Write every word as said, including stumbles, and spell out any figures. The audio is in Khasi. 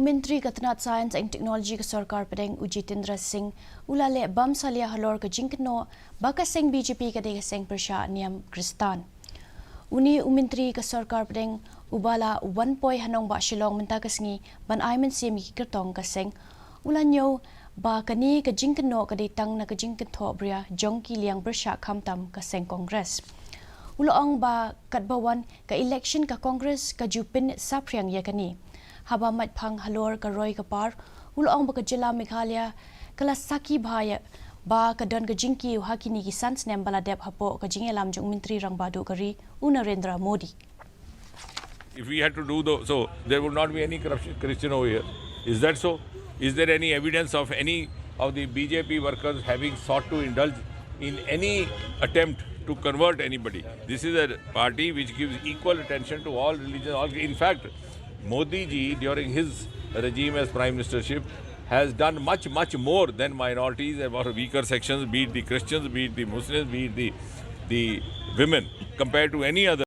Myntri ka tnat Science and Technology ka Sorkar Pdeng u Jitendra Singh u la leh bam salia halor ka jingkynnoh ba ka seng B J P ka dei ka seng pyrshah niam Khristan. Une u Myntri ka Sorkar Pdeng uba la wan poi ha nongbah Shillong mynta ka sngi ban ai mynsiem ïa ki kyrtong ka seng u la ñiew ba kane ka jingkynnoh ka dei tang na ka jingkynthoh bria jong ki liang pyrshah khamtam ka seng Congress. U la ong ba katba wan ka election ka Congress ka ju pynsaphriang ïa kane. Haba mait phang halor ka roi ka par u la ong ba ka jylla Meghalaya ka la sakhi bha ïa ba ka don ka jingkiew ha kine ki san snem ba la dep hapoh ka jingïalam jong u Myntri Rangbah Duh ka ri u Narendra Modi. If we had to do the, so, there would not be any corruption, corruption over here. Is that so? Is there any evidence of any of the B J P workers having sought to indulge in any attempt to convert anybody? This is a party which gives equal attention to all religions. All, in fact, Modi ji, during his regime as Prime Ministership, has done much, much more than minorities and for weaker sections, be it the Christians, be it the Muslims, be it the, the women, compared to any other.